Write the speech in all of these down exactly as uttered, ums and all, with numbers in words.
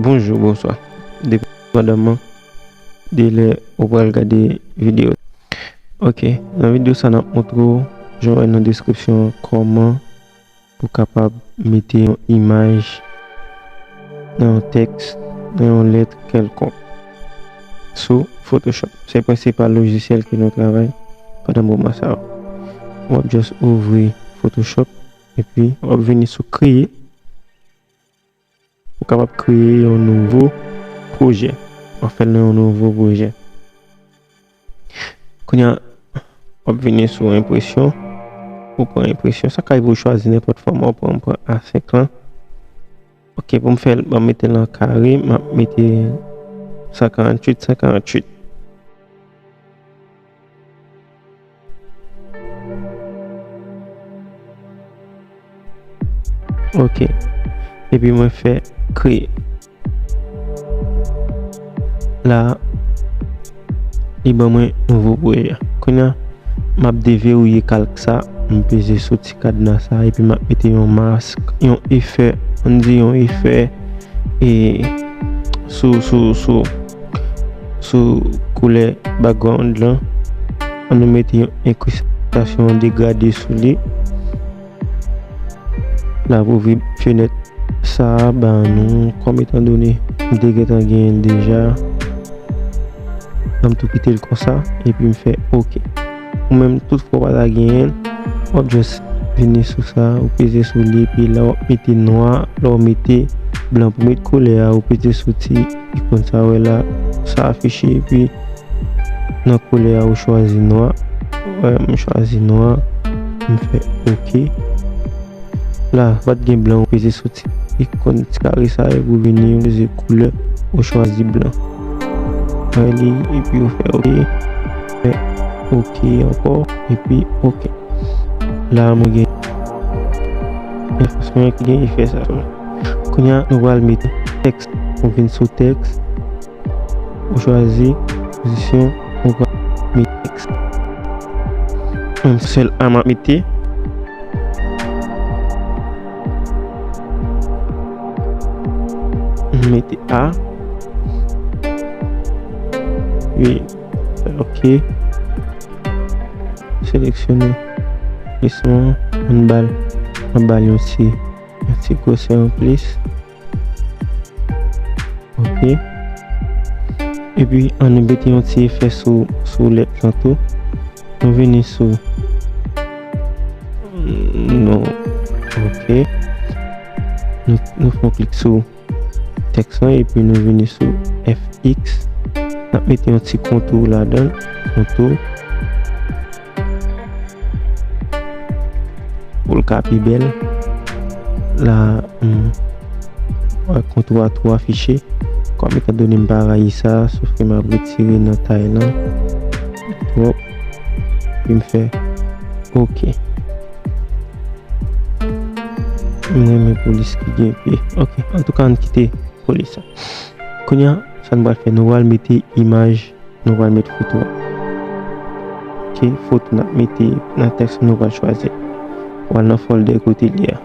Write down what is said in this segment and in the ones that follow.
bonjou, bonswa, depandaman de lè ou pral gade videyo. Ok, nan videyo sa n ap montre w, jan w wè nan deskripsyon an, kòman ou kapab mete yon imaj nan yon tèks, nan yon lèt kèlkonk sou Photoshop. Se prensipal lojisyèl ke nou travay pandan moman sa yo. W ap just ouvri Photoshop, epi w ap vini sou kreye. Ou kapab kreye yon nouvo pwojè. W ap fè l nan yon nouvo pwojè. Kounye a, w ap vini sou enpresyon. Ou pran enpresyon. Sa ka rive ou chwazi nenpòt fòma ou pran, ou pran A senk lan. Ok, pou m fè l, ban m mete l an kare, m ap mete san karanntuit, san karanntuit. Ok. Epi mwen fè kreye. La, li ban mwen nouvo pwojè. Kounye a, m ap deverrouye kalk sa, m peze sou ti kadna sa, epi m ap mete yon mask, yon efè, ann di yon efè, e sou, sou, sou, sou koulè background lan. Ann nou mete yon enkristasyon degrade sou li. N ap ouvri fenèt sa a ba nou, kòm etandone m te gentan genyen l deja. Ban m tou kite l konsa, epi m fè ok. Ou menm, tout fwa w pa ta genyen l, w ap just vini sou sa, ou peze sou li, epi la w ap mete nwa, la w mete blan. Pou met koulè a, ou peze sou ti ikòn sa w wè la, sa afiche, epi nan koulè a, ou chwazi nwa. Wè, m chwazi nwa, m fè ok. La, pa t gen blan, ou peze sou ti ikòn ti kare sa, epi ou vini, ou peze koulè, ou chwazi blan. Wè li, epi ou fè ok. Fè ok ankò, epi ok. La, mwen gen enfòsman ki gen efè sa sou mwen. Kounye a, nou pral mete tèks. Ou vin sou tèks. Ou chwazi pozisyon ou pral mete tèks. Yon sèl a m ap mete. M mete A. Wi. Ok. Seleksyone plis mwen. Ann ba l, ann ba l yon ti, yon ti gwosè anplis. Ok. Epi, ann nou mete yon ti efè sou, sou lèt lan tou. Nou vini sou non. Ok. Nou, nou fè yon klik sou tèks lan, epi nou vini sou F X. N ap mete yon ti kontou ladan l. Kontou. Pou l ka pi bèl. La, hmm, wè, kontou a twò afiche. Kòm etandone m pa rayi sa, sof ke m ap retire nan tay lan. Twòp. Epi m fè ok. M renmen polis ki gen pye. Ok, antouka, ann kite polis la. Kounye a, sa n pral fè, nou pral mete imaj, nou pral mete foto a. Ok, foto n ap mete nan tèks nou pral chwazi. Ou al nan folder kote li a.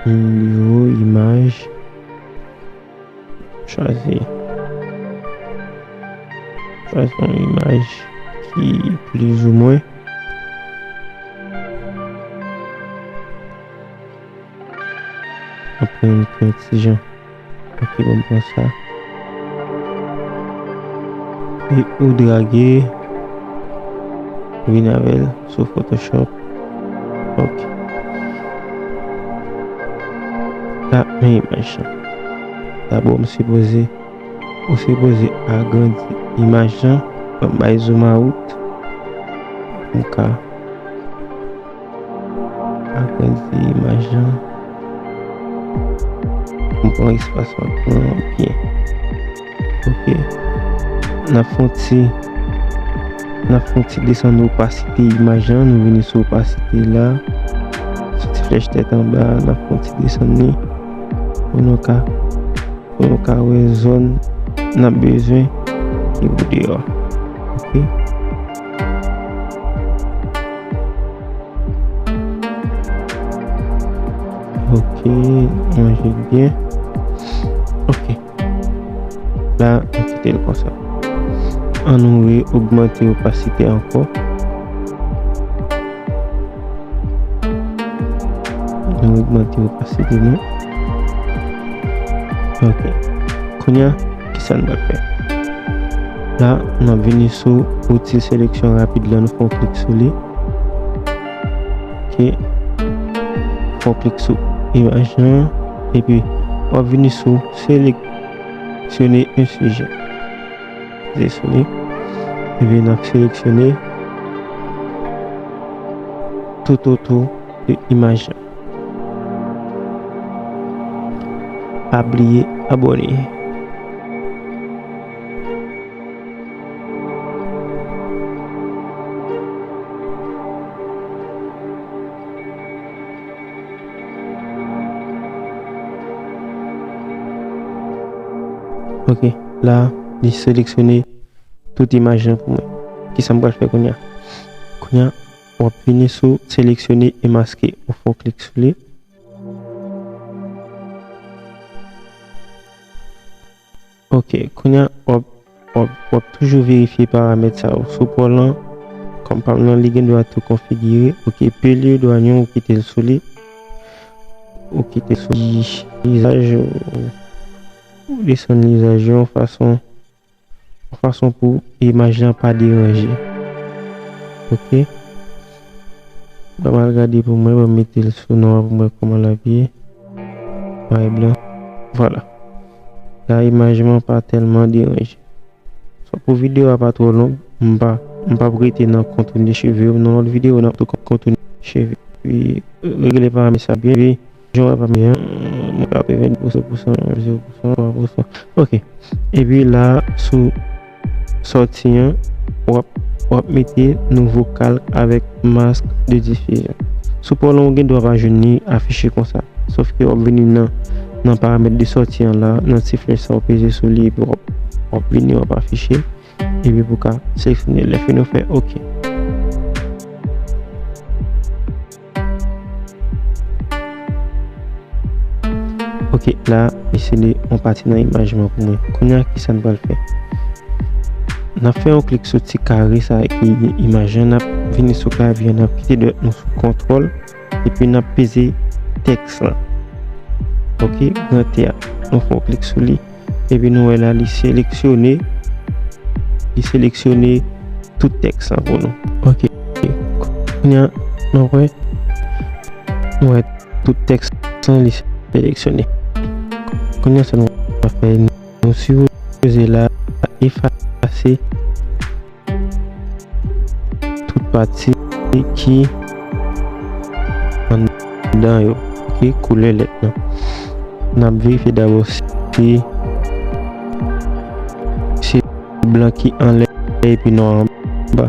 Biro, imaj. Chwazi. Chwazi yon imaj ki plizoumwen. Apre, m pran ti jan. Ok, ban m pran sa. Epi ou drage, ou vin avè l sou Photoshop. Ok. La, men imaj lan. Dabò, m sipoze, ou sipoze agrandi imaj lan. Ban m bay zoom out. M ka agrandi imaj lan. M pran espas mwen pran byen. Ok. N ap fè yon ti, n ap fè yon ti desann opasite imaj lan. Nou vini sou opasite la. Sou ti flèch tèt anba, n ap fè yon ti desann li. Pou nou ka, pou nou ka wè zòn n ap bezwen ki pou deyò. Ok. Ok. Ok, manje byen. Ok. La, nou kite l konsa. An nou re-ogmante opasite ankò. Nou ogmante opasite nou. Ok. Kounye a, kisa n pral fè? La, n ap vini sou outil seleksyon rapid la, nou fè yon klik sou li. Ok. Fè yon klik sou imaj lan, epi w ap vini sou seleksyone un sujet. Dezole. Epi n ap seleksyone tout otou de imaj lan. Pa bliye abòne. Ok, la, li seleksyone tout imaj lan pou mwen. Kisa m pral fè kounye a? Kounye a, w ap vini sou seleksyone e maske. Ou fè yon klik sou li. Ok, kounye a, w ap, w ap, w ap toujou verifye paramèt sa yo. Sou pòl lan, kòm pa m nan, li gen dwa tou konfigire. Ok, pil yo dwa yon, ou kite l sou li. Ou kite l sou li. Lizaj, ou, ou desann lizaj yo yon fason, yon fason pou imaj lan pa deranje. Ok. Ban m al gade pou mwen, ban m mete l sou non an pou mwen kòman l ap ye. Nwè e blan. Vwala. La imaj mwen pa tèlman deranje. So, pou videyo a pa twò long, m pa, m p ap rete nan kontouni cheve yo. Nan lòt videyo, n ap tou kontouni cheve. Epi, regle paramèt sa byen. Epi, jan w wè pa byen, mwen katreven pou san, pou san, zewo pou san, twa pou san. Ok. Epi la, sou sòti an, w ap, w ap mete nouvo kalk avèk mask de difizyon. Sou pòl lan, ou gen dwa pa jwenn li afiche konsa. Sòf ke w ap vini nan, nan paramèt de sòti an la, nan ti flèch sa, w peze sou li, epi w ap, w ap vini, w ap afiche. Epi pou ka seleksyone lè fini w fè ok. Ok, la, li sele yon pati nan imaj mwen pou mwen. Kounye a, kisa n pral fè? N ap fè yon klik sou ti kare sa ki gen imaj lan, n ap vini sou klavye an, n ap kite dwèt nou sou kontwòl, epi n ap peze tèks lan. Ok, gran T a. Nou fè yon klik sou li. Epi nou wè la, li seleksyone, li seleksyone tout tèks lan pou nou. Ok. Kounye a, nou wè, nou wè tout tèks lan, li seleksyone. Kounye a, sa nou va fè, nou sipoze la efase tout pati ki anndan yo, ki koulè lèt lan. N ap verifye dabò si se blan ki anlè epi nwa anba.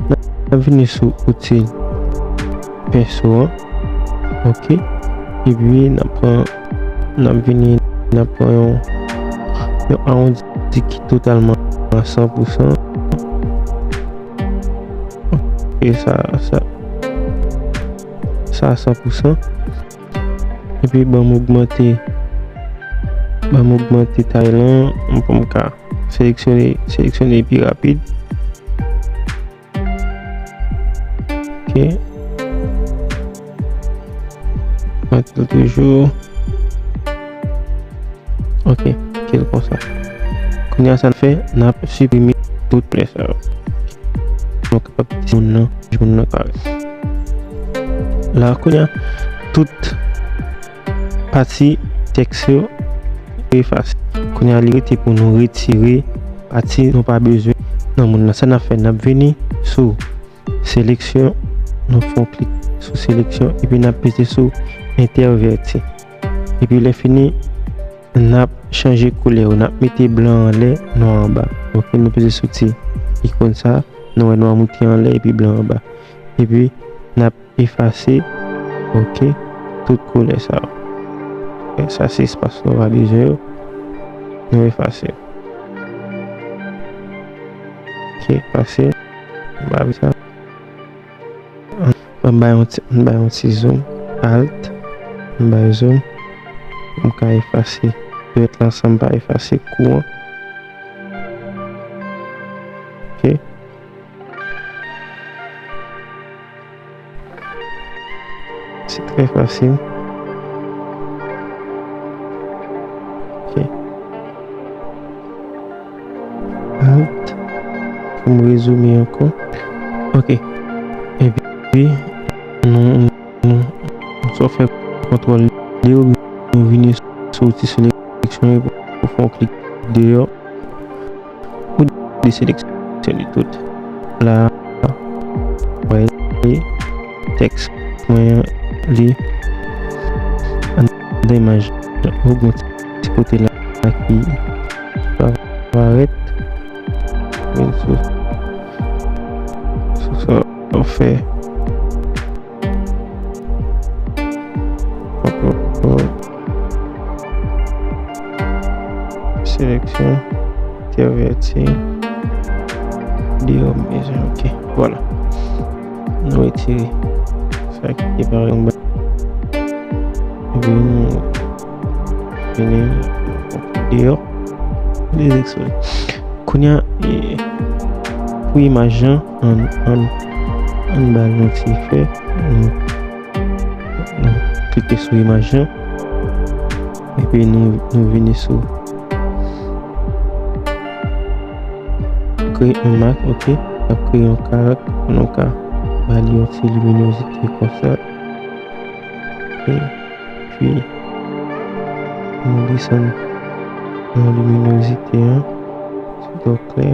N ap vini sou outil penso an. Ok. Epi n ap pran, n ap vini, n ap pran yon, yon awondi ki totalman a san pou san. Ok, sa, sa, sa a san pou san. Epi ban m ogmante, ban m ogmante tay lan, pou m ka seleksyone, seleksyone pi rapid. Ok. Mete l toujou. Ok, kite l konsa. Kounye a sa n fè, n ap siprime tout koulè sa yo. Nou kapab kite moun nan, moun nan kare. La kounye a, tout pati tèks yo efase. Kounye a li rete pou nou retire pati nou pa bezwen nan moun nan. Sa n ap fè, n ap vini sou seleksyon, nou fè yon klik sou seleksyon, epi n ap peze sou entèvèti. Epi lè fini, n ap chanje koulè yo, n ap mete blan anlè, nwa anba. Ok, nou peze sou ti ikòn sa, nou wè nwa moute anlè epi blan anba. Epi n ap efase, ok, tout koulè sa yo. Ok, sa se espas nou pa bezwen yo, nou efase yo. Ok, efase. Ba sa. An ba yon ti, an ba yon ti zoom. Alt. m bay zòn. M ka efase dwèt la san m pa efase kou an. Ok. Se trè fasil. Ok. Alt. Pou m rezime ankò. Ok. Epi, nou, nou, nou sa fè kontwòl de, nou vini soti seleksyon pou fè yon klik deyò. Ou deseleksyone tout. La, wè, tèks mwen li anndan imaj. Ou gen ti kote la ki pa parèt. Men sou, sou sa, ou fè Seleksyon. Entèvèti. Deyò bezwen. Ok. Vwala. Nou retire sa ki te pa anba. Epi nou vini deyò. Desekspoze. Kounye a, e, pou imaj lan, ann, ann, ann ba l yon ti efè. Nou, nou klike sou imaj lan. Epi nou, nou vini sou kreye yon mak, ok. N ap kreye yon karak, nou ka ba li yon ti liminozite konsa. Ok. Epi, nou desann nan liminozite an, ti dòt klè.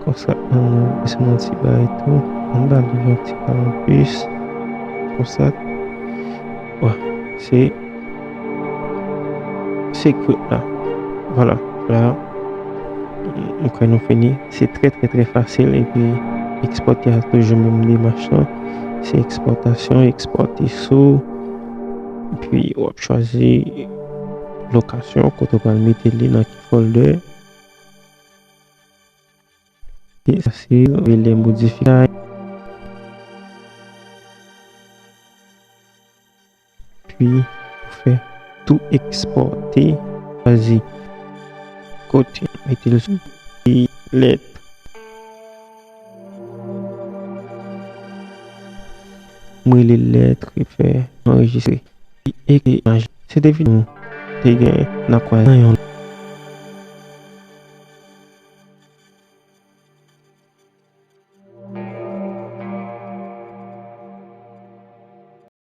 Konsa, ann desann yon ti bagay tou. Ann ba li yon ti bagay anplis. Konsa. Wè, se, se kwit la. Vwala, la, m kwè nou fini. Se trè, trè, trè fasil. Epi, ekspòte a toujou menm demach lan. Se ekspòtasyon, ekspòte sou. Epi, w ap chwazi lokasyon kote w pral mete li, nan ki fòldè. E sa se rele modifikasyon. Epi, ou fè tou ekspòte. Chwazi kote, mete l sou lèt. M rele lèt, refè, anrejistre. Epi, ekri imaj. Se te videyo nou te gen nan kwa nan yon